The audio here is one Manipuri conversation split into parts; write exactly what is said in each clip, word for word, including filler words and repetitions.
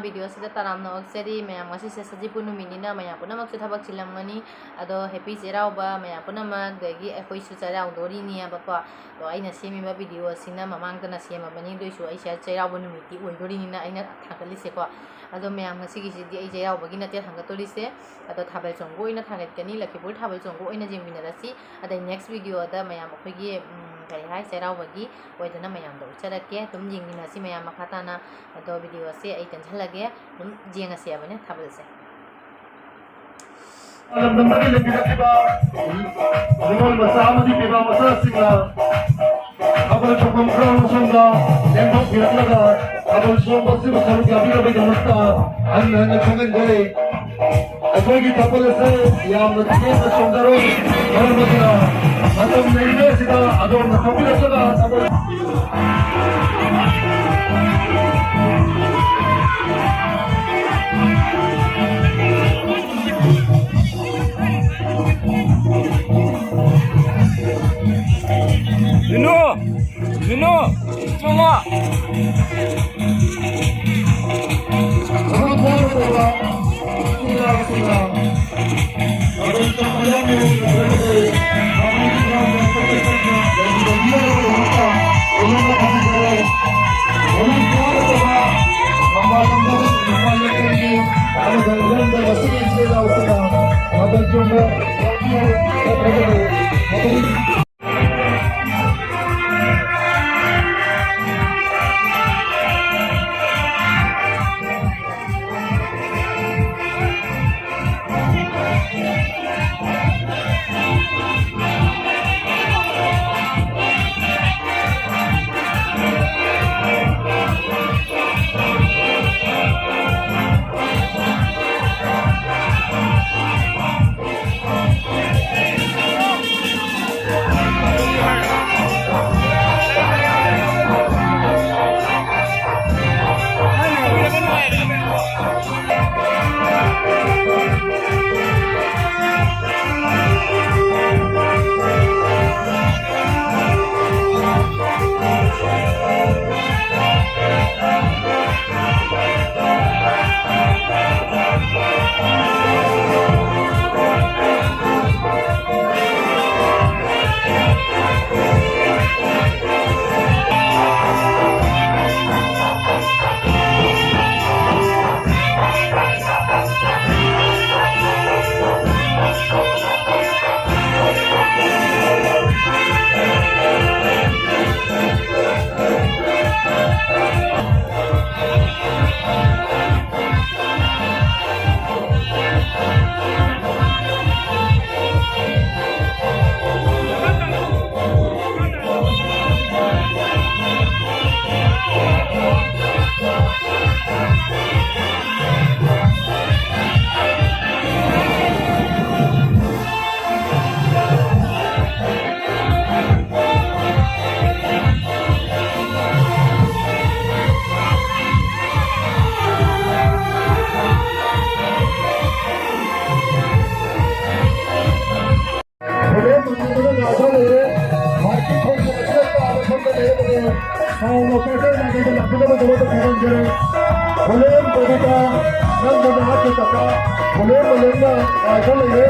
ꯚꯤꯗꯤꯑꯣꯁꯤꯗ ꯇꯔꯥꯝꯅ ꯑꯣꯛꯆꯔꯤ꯫ ꯃꯌꯥꯝ ꯉꯁꯤꯁꯦ ꯁꯖꯤꯕꯨ ꯅꯨꯃꯤꯠꯅꯤꯅ ꯃꯌꯥꯝ ꯄꯨꯝꯅꯃꯛꯁꯨ ꯊꯕꯛ ꯆꯤꯜꯂꯝꯒꯅꯤ꯫ ꯑꯗꯣ ꯍꯦꯄꯤ ꯆꯩꯔꯥꯎꯕ ꯃꯌꯥꯝ ꯄꯨꯝꯅꯃꯛ꯫ ꯑꯗꯒꯤ ꯑꯩꯈꯣꯏꯁꯨ ꯆꯩꯔꯥꯎꯗꯣꯔꯤꯅꯦꯕꯀꯣ꯫ ꯑꯗꯣ ꯑꯩꯅ ꯁꯦꯝꯃꯤꯕ ꯚꯤꯗꯤꯑꯣ ꯑꯁꯤꯅ ꯃꯃꯥꯡꯗꯅ ꯁꯦꯝꯃꯕꯅꯤ, ꯑꯗꯨꯏꯁꯨ ꯑꯩꯁꯦ ꯆꯩꯔꯥꯎꯕ ꯅꯨꯃꯤꯠꯇꯤ ꯑꯣꯏꯗꯣꯔꯤꯅꯤꯅ ꯑꯩꯅ ꯊꯥꯒꯠꯂꯤꯁꯦꯀꯣ꯫ ꯑꯗꯣ ꯃꯌꯥꯝ ꯉꯁꯤꯒꯤꯁꯤꯗꯤ ꯑꯩ ꯆꯩꯔꯥꯎꯕꯒꯤ ꯅꯠꯇꯦ ꯊꯥꯡꯒꯠꯇꯣꯔꯤꯁꯦ꯫ ꯑꯗꯣ ꯊꯥꯕꯜ ꯆꯣꯡꯕ ꯑꯣꯏꯅ ꯊꯥꯡꯒꯠꯀꯅꯤ꯫ ꯂꯈꯤꯄꯨꯔ ꯊꯥꯕꯜ ꯆꯣꯡꯕ ꯑꯣꯏꯅ ꯌꯦꯡꯃꯤꯟꯅꯔꯁꯤ꯫ ꯑꯗꯩ ꯅꯦꯛꯁ ꯚꯤꯗꯤꯑꯣꯗ ꯃꯌꯥꯝ ꯑꯩꯈꯣꯏꯒꯤ, ꯎꯝ, ꯀꯔꯤ ꯍꯥꯏ, ꯆꯩꯔꯥꯎꯕꯒꯤ ꯑꯣꯏꯗꯅ ꯃꯌꯥꯝꯗ ꯎꯠꯆꯔꯛꯀꯦ꯫ ꯑꯗꯨꯝ ꯌꯦꯡꯃꯤꯟꯅꯁꯤ ꯃꯌꯥꯝ ꯃꯈꯥ ꯇꯥꯅ꯫ ꯑꯗꯣ ꯚꯤꯗꯤꯑꯣꯁꯦ ꯑꯩ ꯇꯦꯟꯁꯤꯜꯂꯒꯦ꯫ ꯑꯗꯨꯝ ꯌꯦꯡꯉꯁꯦ ꯍꯥꯏꯕꯅꯦ ꯊꯥꯕꯜꯁꯦ꯫ ꯂꯝꯗꯝꯗꯒꯤ ꯂꯩꯕꯤꯔꯛꯂꯤꯕ ꯅꯤꯉꯣꯜ ꯃꯆꯥ ꯑꯃꯗꯤ ꯄꯤꯕꯥ ꯃꯆꯥꯁꯤꯡꯅ ꯊꯥꯕꯜ ꯆꯣꯡꯐꯝ ground ꯑꯁꯣꯝꯗ ꯂꯦꯡꯊꯣꯛꯄꯤꯔꯛꯂꯒ ꯊꯥꯕꯜ ꯆꯣꯡꯕ ꯑꯁꯤꯕꯨ ꯁꯔꯨꯛ ꯌꯥꯕꯤꯔꯕꯒꯤꯗꯃꯛꯇ ꯍꯟꯅ ꯍꯟꯅ ꯈꯪꯍꯟꯖꯔꯤ꯫ ꯑꯩꯈꯣꯏꯒꯤ ꯊꯥꯕꯜ ꯑꯁꯤ ꯌꯥꯝꯅ ꯊꯦꯡꯅ ꯆꯣꯡꯊꯔꯣꯏ꯫ ꯃꯔꯝ ꯑꯗꯨꯅ ꯃꯇꯝ ꯂꯩꯔꯤꯉꯩ ꯑꯁꯤꯗ ꯑꯗꯣꯝꯅ ꯊꯣꯛꯄꯤꯔꯛꯂꯒ ꯊꯥꯕꯜ ꯕꯤꯅꯨ! ꯕꯤꯅꯨ! ꯆꯣꯡꯉꯣ! ꯅꯥꯎꯅ ꯄꯥꯏꯈꯠ ꯅꯥꯀꯩꯗ ꯂꯥꯛꯄꯤꯅꯕꯒꯤꯗꯃꯛꯇ ꯈꯪꯍꯟꯖꯔꯤ꯫ ꯍꯣꯂꯦꯟ ꯕꯕꯤꯇꯥ, ꯅꯪꯕꯨ ꯅꯍꯥꯛꯀꯤ ꯇꯥꯇꯥ ꯍꯣꯂꯦꯟ ꯍꯣꯂꯦꯟꯅ ꯉꯥꯏꯕ ꯂꯩꯔꯦ꯫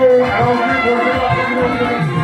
ꯍꯔꯥꯎꯒꯤ ꯕꯣꯔꯗꯨꯅ